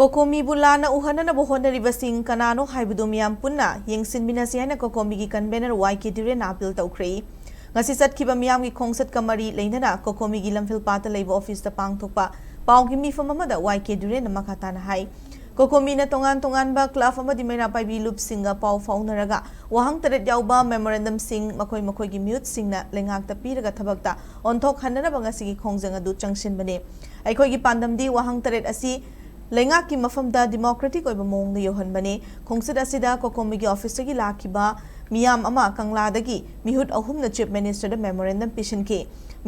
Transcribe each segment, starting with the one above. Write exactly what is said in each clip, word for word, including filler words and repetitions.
ꯀꯣꯀꯣꯃꯤꯕꯨ ꯂꯥꯟꯅ ꯎꯍꯟꯅꯅꯕ ꯍꯣꯠꯅꯔꯤꯕꯁꯤꯡ ꯀꯅꯥꯅꯣ ꯍꯥꯏꯕꯗꯨ ꯃꯤꯌꯥꯝ ꯄꯨꯟꯅ ꯌꯦꯡꯁꯤꯟꯃꯤꯟꯅꯁꯤ ꯍꯥꯏꯅ ꯀꯣꯀꯣꯃꯤꯒꯤ ꯀꯟꯚꯦꯅꯔ ꯋꯥꯏ ꯀꯦ ꯗꯨꯔꯦꯟꯅ ꯑꯥꯄꯤꯜ ꯇꯧꯈ꯭ꯔꯦ꯫ ꯉꯁꯤ ꯆꯠꯈꯤꯕ ꯃꯤꯌꯥꯝꯒꯤ ꯈꯣꯡꯆꯠꯀ ꯃꯔꯤ ꯂꯩꯅꯅ ꯀꯣꯀꯣꯃꯤꯒꯤ ꯂꯝꯐꯦꯜꯄꯥꯠꯇ ꯂꯩꯕ ꯑꯣꯐꯤꯁꯇ ꯄꯥꯡꯊꯣꯛꯄ ꯄꯥꯎꯒꯤ ꯃꯤꯐꯝ ꯑꯃꯗ ꯋꯥꯏ ꯀꯦ ꯗꯨꯔꯦꯟꯅ ꯃꯈꯥ ꯇꯥꯅ ꯍꯥꯏ, ꯀꯣꯀꯣꯃꯤꯅ ꯇꯣꯉꯥꯟ ꯇꯣꯉꯥꯟꯕ ꯀ꯭ꯂꯕ ꯑꯃꯗꯤ ꯃꯩꯔꯥ ꯄꯥꯏꯕꯤ ꯂꯨꯞꯁꯤꯡꯒ ꯄꯥꯎ ꯐꯥꯎꯅꯔꯒ ꯋꯥꯍꯪ ꯇꯔꯦꯠ ꯌꯥꯎꯕ ꯃꯦꯃꯣꯔꯦꯟꯗꯝꯁꯤꯡ ꯃꯈꯣꯏ ꯃꯈꯣꯏꯒꯤ ꯃꯤꯍꯨꯠꯁꯤꯡꯅ ꯂꯩꯉꯥꯛꯇ ꯄꯤꯔꯒ ꯊꯕꯛꯇ ꯑꯣꯟꯊꯣꯛꯍꯟꯅꯅꯕ ꯉꯁꯤꯒꯤ ꯈꯣꯡꯖꯪ ꯑꯗꯨ ꯆꯪꯁꯤꯟꯕꯅꯤ꯫ ꯑꯩꯈꯣꯏꯒꯤ ꯄꯥꯟꯗꯝꯗꯤ ꯋꯥꯍꯪ ꯇꯔꯦꯠ ꯑꯁꯤ ꯂꯩꯉꯥꯛꯀꯤ ꯃꯐꯝꯗ ꯗꯤꯃꯣꯀ꯭ꯔꯦꯇꯤꯛ ꯑꯣꯏꯕ ꯃꯑꯣꯡꯗ ꯌꯧꯍꯟꯕꯅꯤ꯫ ꯈꯣꯡꯆꯠ ꯑꯁꯤꯗ ꯀꯣꯀꯣꯃꯤꯒꯤ ꯑꯣꯐꯤꯁꯇꯒꯤ ꯂꯥꯛꯈꯤꯕ ꯃꯤꯌꯥꯝ ꯑꯃ ꯀꯪꯂꯥꯗꯒꯤ ꯃꯤꯍꯨꯠ ꯑꯍꯨꯝꯅ ꯆꯤꯐ ꯃꯤꯅꯤꯁꯇꯔꯗ ꯃꯦꯃꯣꯔꯦꯟꯗꯝ ꯄꯤꯁꯤꯟꯈꯤ꯫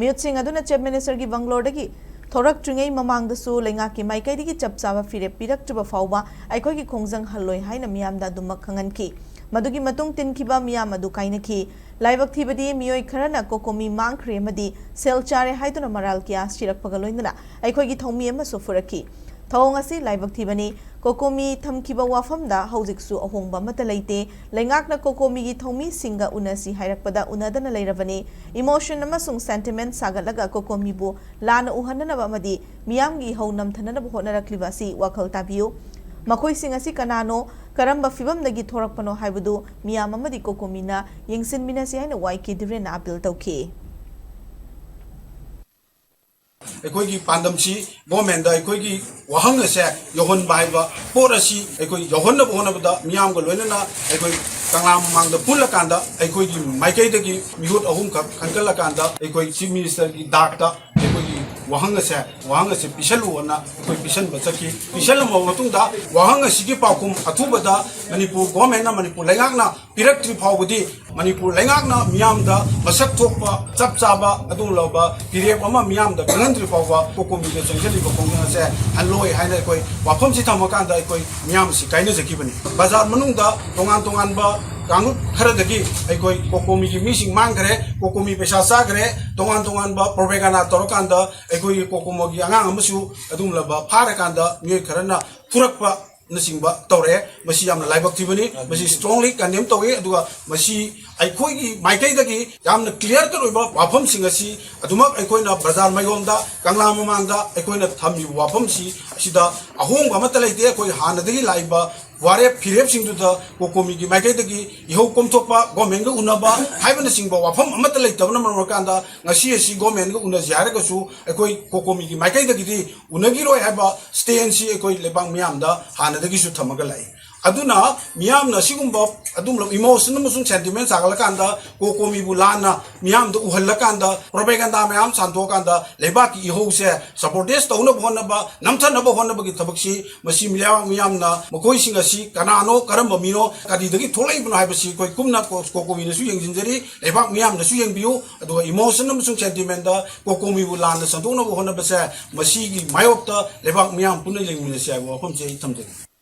ꯃꯤꯍꯨꯠꯁꯤꯡ ꯑꯗꯨꯅ ꯆꯤꯐ ꯃꯤꯅꯤꯁꯇꯔꯒꯤ ꯕꯪꯒ꯭ꯂꯣꯔꯗꯒꯤ ꯊꯣꯔꯛꯇ꯭ꯔꯤꯉꯩ ꯃꯃꯥꯡꯗꯁꯨ ꯂꯩꯉꯥꯛꯀꯤ ꯃꯥꯏꯀꯩꯗꯒꯤ ꯆꯞ ꯆꯥꯕ ꯐꯤꯔꯦꯞ ꯄꯤꯔꯛꯇ꯭ꯔꯤꯕ ꯐꯥꯎꯕ ꯑꯩꯈꯣꯏꯒꯤ ꯈꯣꯡꯖꯪ ꯍꯜꯂꯣꯏ ꯍꯥꯏꯅ ꯃꯤꯌꯥꯝꯗ ꯑꯗꯨꯃꯛ ꯈꯪꯍꯟꯈꯤ꯫ ꯃꯗꯨꯒꯤ ꯃꯇꯨꯡ ꯇꯤꯟꯈꯤꯕ ꯃꯤꯌꯥꯝ ꯑꯗꯨ ꯀꯥꯏꯅꯈꯤ꯫ ꯂꯥꯏꯕꯛ ꯊꯤꯕꯗꯤ ꯃꯤꯑꯣꯏ ꯈꯔꯅ ꯀꯣꯀꯣꯃꯤ ꯃꯥꯡꯈ꯭ꯔꯦ ꯑꯃꯗꯤ ꯁꯦꯜ ꯆꯥꯔꯦ ꯍꯥꯏꯗꯨꯅ ꯃꯔꯥꯜ ꯀꯌꯥ ꯁꯤꯔꯛꯄꯒ ꯂꯣꯏꯅꯅ ꯑꯩꯈꯣꯏꯒꯤ ꯊꯧꯃꯤ ꯑꯃꯁꯨ ꯐꯨꯔꯛꯈꯤ꯫ ꯊꯧꯑꯣꯡ ꯑꯁꯤ ꯂꯥꯏꯕꯛ ꯊꯤꯕꯅꯤ꯫ ꯀꯣꯀꯣꯃꯤ ꯊꯝꯈꯤꯕ ꯋꯥꯐꯝꯗ ꯍꯧꯖꯤꯛꯁꯨ ꯑꯍꯣꯡꯕ ꯑꯃꯠꯇ ꯂꯩꯇꯦ꯫ ꯂꯩꯉꯥꯛꯅ ꯀꯣꯀꯣꯃꯤꯒꯤ ꯊꯧꯃꯤꯁꯤꯡꯒ ꯎꯅꯁꯤ ꯍꯥꯏꯔꯛꯄꯗ ꯎꯅꯗꯅ ꯂꯩꯔꯕꯅꯤ꯫ ꯏꯃꯣꯁꯟ ꯑꯃꯁꯨꯡ ꯁꯦꯟꯇꯤꯃꯦꯟ ꯁꯥꯒꯠꯂꯒ ꯀꯣꯀꯣꯃꯤꯕꯨ ꯂꯥꯟꯅ ꯎꯍꯟꯅꯅꯕ ꯑꯃꯗꯤ ꯃꯤꯌꯥꯝꯒꯤ ꯏꯍꯧ ꯅꯝꯊꯅꯅꯕ ꯍꯣꯠꯅꯔꯛꯂꯤꯕ ꯑꯁꯤ ꯋꯥꯈꯜ ꯇꯥꯕꯤꯌꯨ꯫ ꯃꯈꯣꯏꯁꯤꯡ ꯑꯁꯤ ꯀꯅꯥꯅꯣ, ꯀꯔꯝꯕ ꯐꯤꯚꯝꯗꯒꯤ ꯊꯣꯔꯛꯄꯅꯣ ꯍꯥꯏꯕꯗꯨ ꯃꯤꯌꯥꯝ ꯑꯃꯗꯤ ꯀꯣꯀꯣꯃꯤꯅ ꯌꯦꯡꯁꯤꯟꯃꯤꯟꯅꯁꯤ ꯍꯥꯏꯅ ꯋꯥꯏ ꯀꯦ ꯗꯨꯔꯦꯟꯅ ꯑꯥꯄꯤꯜ ꯇꯧꯈꯤ꯫ ꯑꯩꯈꯣꯏꯒꯤ ꯄꯥꯟꯗꯝꯁꯤ ꯒꯣꯔꯃꯦꯟꯗ ꯑꯩꯈꯣꯏꯒꯤ ꯋꯥꯍꯪ ꯑꯁꯦ ꯌꯧꯍꯟꯕ ꯍꯥꯏꯕ ꯄꯣꯠ ꯑꯁꯤ ꯑꯩꯈꯣꯏ ꯌꯧꯍꯟꯅꯕ ꯍꯣꯠꯅꯕꯗ ꯃꯤꯌꯥꯝꯒ ꯂꯣꯏꯅꯅ ꯑꯩꯈꯣꯏ ꯀꯪꯂꯥ ꯃꯃꯥꯡꯗ ꯄꯨꯜꯂꯀꯥꯟꯗ ꯑꯩꯈꯣꯏꯒꯤ ꯃꯥꯏꯀꯩꯗꯒꯤ ꯃꯤꯍꯨꯠ ꯑꯍꯨꯝꯈꯛ ꯈꯟꯒꯠꯂꯀꯥꯟꯗ ꯑꯩꯈꯣꯏ ꯆꯤꯐ ꯃꯤꯅꯤꯁꯇꯔꯒꯤ ꯗꯥꯛꯇ ꯑꯩꯈꯣꯏꯒꯤ ꯋꯥꯍꯪ ꯑꯁꯦ ꯋꯥꯍꯪ ꯑꯁꯦ ꯄꯤꯁꯜꯂꯨꯑꯣꯅ ꯑꯩꯈꯣꯏ ꯄꯤꯁꯟꯕ ꯆꯠꯈꯤ꯫ ꯄꯤꯁꯜꯂꯝꯃꯕ ꯃꯇꯨꯡꯗ ꯋꯥꯍꯪ ꯑꯁꯤꯒꯤ ꯄꯥꯎꯈꯨꯝ ꯑꯊꯨꯕꯗ ꯃꯅꯤꯄꯨꯔ ꯒꯣꯔꯃꯦꯟꯅ, ꯃꯅꯤꯄꯨꯔ ꯂꯩꯉꯥꯛꯅ ꯄꯤꯔꯛꯇ꯭ꯔꯤ ꯐꯥꯎꯕꯗꯤ ꯃꯅꯤꯄꯨꯔ ꯂꯩꯉꯥꯛꯅ ꯃꯤꯌꯥꯝꯗ ꯃꯁꯛ ꯊꯣꯛꯄ ꯆꯞ ꯆꯥꯕ ꯑꯗꯨꯒꯨꯝꯂꯕ ꯐꯤꯔꯦꯞ ꯑꯃ ꯃꯤꯌꯥꯝꯗ ꯈꯪꯍꯟꯗ꯭ꯔꯤ ꯐꯥꯎꯕ ꯀꯣꯀꯣꯃꯤꯗ ꯆꯪꯁꯤꯜꯂꯤꯕ ꯈꯣꯡꯖꯪ ꯑꯁꯦ ꯍꯜꯂꯣꯏ ꯍꯥꯏꯅ ꯑꯩꯈꯣꯏ ꯋꯥꯐꯝꯁꯤ ꯊꯝꯃꯀꯥꯟꯗ ꯑꯩꯈꯣꯏ ꯃꯤꯌꯥꯝꯁꯤ ꯀꯥꯏꯅꯖꯈꯤꯕꯅꯤ꯫ ꯕꯖꯥꯔ ꯃꯅꯨꯡꯗ ꯇꯣꯉꯥꯟ ꯇꯣꯉꯥꯟꯕ ꯀꯥꯡꯂꯨꯞ ꯈꯔꯗꯒꯤ ꯑꯩꯈꯣꯏ ꯀꯣꯀꯣꯃꯤꯒꯤ ꯃꯤꯁꯤꯡ ꯃꯥꯡꯈ꯭ꯔꯦ, ꯀꯣꯀꯣꯃꯤ ꯄꯩꯁꯥ ꯆꯥꯈ꯭ꯔꯦ, ꯇꯣꯉꯥꯟ ꯇꯣꯉꯥꯟꯕ ꯄ꯭ꯔꯣꯄꯦꯒꯥꯟꯗꯥ ꯇꯧꯔꯀꯥꯟꯗ ꯑꯩꯈꯣꯏꯒꯤ ꯀꯣꯀꯣꯃꯤꯒꯤ ꯑꯉꯥꯡ ꯑꯃꯁꯨ ꯑꯗꯨꯒꯨꯝꯂꯕ ꯐꯥꯔꯀꯥꯟꯗ ꯃꯤꯑꯣꯏ ꯈꯔꯅ ꯐꯨꯔꯛꯄ ꯅꯆꯤꯡꯕ ꯇꯧꯔꯛꯑꯦ꯫ ꯃꯁꯤ ꯌꯥꯝꯅ ꯂꯥꯏꯕꯛ ꯊꯤꯕꯅꯤ꯫ ꯃꯁꯤ strongly condemn ꯇꯧꯏ꯫ ꯑꯗꯨꯒ ꯃꯁꯤ ꯑꯩꯈꯣꯏꯒꯤ ꯃꯥꯏꯀꯩꯗꯒꯤ ꯌꯥꯝꯅ clear cut ꯑꯣꯏꯕ ꯋꯥꯐꯝꯁꯤꯡ ꯑꯁꯤ ꯑꯗꯨꯃꯛ ꯑꯩꯈꯣꯏꯅ ꯕꯖꯥꯔ ꯃꯌꯣꯝꯗ, ꯀꯪꯂꯥ ꯃꯃꯥꯡꯗ ꯑꯩꯈꯣꯏꯅ ꯊꯝꯃꯤꯕ ꯋꯥꯐꯝꯁꯤ ꯑꯁꯤꯗ ꯑꯍꯣꯡꯕ ꯑꯃꯠꯇ ꯂꯩꯇꯦ꯫ ꯑꯩꯈꯣꯏ ꯍꯥꯟꯅꯗꯒꯤ ꯂꯥꯛꯏꯕ ꯋꯥꯔꯦꯞ ꯐꯤꯔꯦꯞꯁꯤꯡꯗꯨꯗ ꯀꯣꯀꯣꯃꯤꯒꯤ ꯃꯥꯏꯀꯩꯗꯒꯤ ꯏꯍꯧ ꯀꯣꯝꯊꯣꯛꯄ, government ꯀ ꯎꯅꯕ ꯍꯥꯏꯕꯅꯆꯤꯡꯕ ꯋꯥꯐꯝ ꯑꯃꯠꯇ ꯂꯩꯇꯕꯅ ꯃꯔꯝ ꯑꯣꯏꯔꯀꯥꯟꯗ, ꯉꯁꯤ ꯑꯁꯤ government ꯀ ꯎꯅꯁꯤ ꯍꯥꯏꯔꯒꯁꯨ ꯑꯩꯈꯣꯏ ꯀꯣꯀꯣꯃꯤꯒꯤ ꯃꯥꯏꯀꯩꯗꯒꯤꯗꯤ ꯎꯅꯈꯤꯔꯣꯏ ꯍꯥꯏꯕ stand ꯁꯤ ꯑꯩꯈꯣꯏ ꯂꯩꯕꯥꯛ ꯃꯤꯌꯥꯝꯗ ꯍꯥꯟꯅꯗꯒꯤꯁꯨ ꯊꯝꯃꯒ ꯂꯥꯛꯏ꯫ ꯑꯗꯨꯅ ꯃꯤꯌꯥꯝꯅ ꯑꯁꯤꯒꯨꯝꯕ ꯑꯗꯨꯒꯨꯝꯂꯕ emotion ꯑꯃꯁꯨꯡ sentiment ꯁꯥꯒꯠꯂꯀꯥꯟꯗ, ꯀꯣꯀꯣꯃꯤꯕꯨ ꯂꯥꯟꯅ ꯃꯤꯌꯥꯝꯗ ꯎꯍꯜꯂꯀꯥꯟꯗ, propaganda ꯃꯌꯥꯝ ꯁꯟꯗꯣꯛꯑꯀꯥꯟꯗ, ꯂꯩꯕꯥꯛꯀꯤ ꯏꯍꯧꯁꯦ sabotage ꯇꯧꯅꯕ ꯍꯣꯠꯅꯕ, ꯅꯝꯊꯅꯕ ꯍꯣꯠꯅꯕꯒꯤ ꯊꯕꯛꯁꯤ, ꯃꯁꯤ ꯂꯩꯕꯥꯛ ꯃꯤꯌꯥꯝꯅ ꯃꯈꯣꯏꯁꯤꯡ ꯑꯁꯤ ꯀꯅꯥꯅꯣ, ꯀꯔꯝꯕ ꯃꯤꯅꯣ, ꯀꯔꯤꯗꯒꯤ ꯊꯣꯛꯂꯛꯏꯕꯅꯣ ꯍꯥꯏꯕꯁꯤ ꯑꯩꯈꯣꯏ ꯀꯨꯞꯅ ꯀꯣ-, ꯀꯣꯀꯣꯃꯤꯅꯁꯨ ꯌꯦꯡꯁꯤꯟꯖꯔꯤ, ꯂꯩꯕꯥꯛ ꯃꯤꯌꯥꯝꯅꯁꯨ ꯌꯦꯡꯕꯤꯌꯨ꯫ ꯑꯗꯨꯒ emotion ꯑꯃꯁꯨꯡ sentiment ꯗ ꯀꯣꯀꯣꯃꯤꯕꯨ ꯂꯥꯟꯅ ꯁꯟꯗꯣꯛꯅꯕ ꯍꯣꯠꯅꯕꯁꯦ, ꯃꯁꯤꯒꯤ ꯃꯥꯌꯣꯛꯇ ꯂꯩꯕꯥꯛ ꯃꯤꯌꯥꯝ ꯄꯨꯟꯅ ꯌꯦꯡꯃꯤꯟꯅꯁꯤ ꯍꯥꯏꯕ ꯋꯥꯐꯝꯁꯦ ꯑꯩ ꯊꯝꯖꯒꯦ꯫